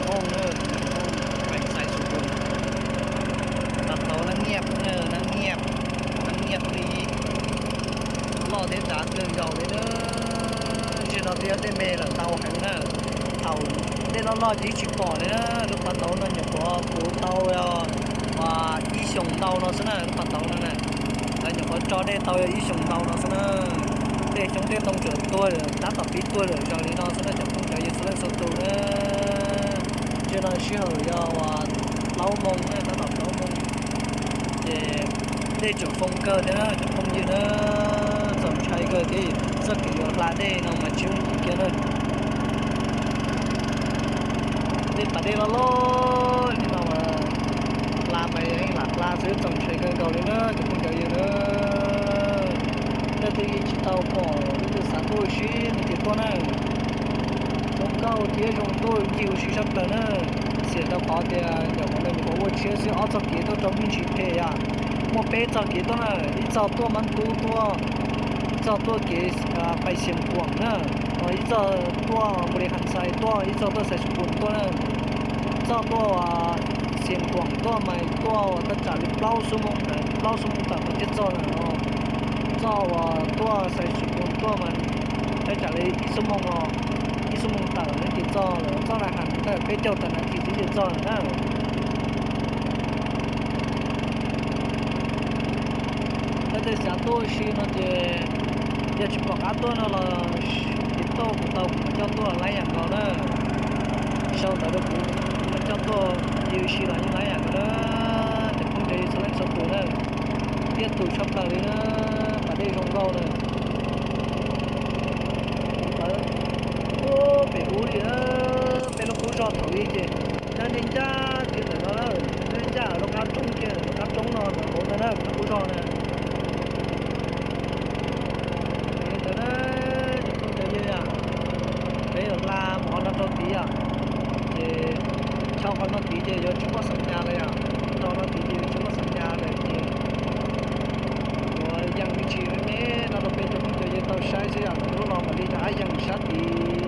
Hmoob na, Hmoob Xais Xus Pus, pas tauv Nab Nyiaj, Nab Nyiaj, Nab Nyiaj li loj thiab dav kawg nkaus li na. Zej no twb yog dej me lawm ntau heev na. Thaum dej loj loj ces yeej tsis pom li na. Lub pas tauv no nyuam qhuav puv tau uas ib xyoos ntau no xwb na, lub pas tauv no na. Lawv nyuam qhuav tso dej tau yog ib xyoos ntau no xwb na. Dej xyoob dej ntoo tsuas tuag lawm, tab tom pib tuag lawm zaws li no xwb na cov phooj cov ywg txhua leej txhua tus na. Zej no sij hawm yog uas plaub moos na, tab tom plaub moos, ces dej tseem foo kawg thiab na cov phooj ywg na. Txaus ntshai kawg thiab, txoj kev yuav hla dej no mas tsis yooj yim kiag na. Dej pas dej loj loj li no mas hla mas yeej lam hla xwb, txaus ntshai kawg nkaus li na cov phooj cov ywg na. Leej twg tsis tau pom, leej twg xav tuaj ua si no ces tuaj na. Zoo nkauj thiab zoo tuaj ncig ua si tshaj plaws na. Xiam rau qhov tias cov no nyuam qhuav ua tshiab xwb, ob txoj kev tuaj rau me ntsis phem yom. Muaj peb txoj kev tuaj na, ib txoj tuaj Mab Tub tuaj, ib txoj tuaj kev Pais Xias Kuam na, ib txoj tuaj Npus Lis Khas Xais tuaj, ib txoj tuaj Xais Xus Pus tuaj na. Txoj tuaj Xias Kuam tuaj mas tuaj ua thaj tsam li plaub xuab moos, plaub xuab moos tawm mas thiaj txog lawm. Txoj uas tuaj Xais Xus Pus tuaj mas thaj tsam li ib xuab moos os, ib xuab moos tawm ces txog lawm. Txoj na has thaj peb caug tawm nas this xwb ces txog lawm na. Leej twg xav tuaj ua si no ces yog tsis pom qab tuaj no los tiv tauj kuv tau, kuv mam coj tuaj laib yam nkaus na. Sau ntawv rau kuv, kuv mam coj tuaj ua si los yeej laib yam nkaus na. Cov phooj cov ywg txhua leej txhua tus na, tiaj tus tshaj plaws li na, pas dej zoo nkauj na. Ntawd, ub, pem ub li, peb lub qub zog thaum ub ces nyob ncaj kiag ntawm no na, nyob ncaj lub qab roob kiag, lub qab roob no ntawm hauv ntawd na, lub qub zog na. Ntawd na, cov phooj cov ywg, peb yuav hla mus qhov no rau tid yom, ces dhau qhov no tid ces yuav tsis muaj xeem nyas lawm yom, dhau no tid ces yuav tsis muaj xeem nyas lawm ces yuav yees me ntsis me me no rau peb cov phooj cov ywg tau saib xwb yom. Lub no mam li rov qab yees sab tid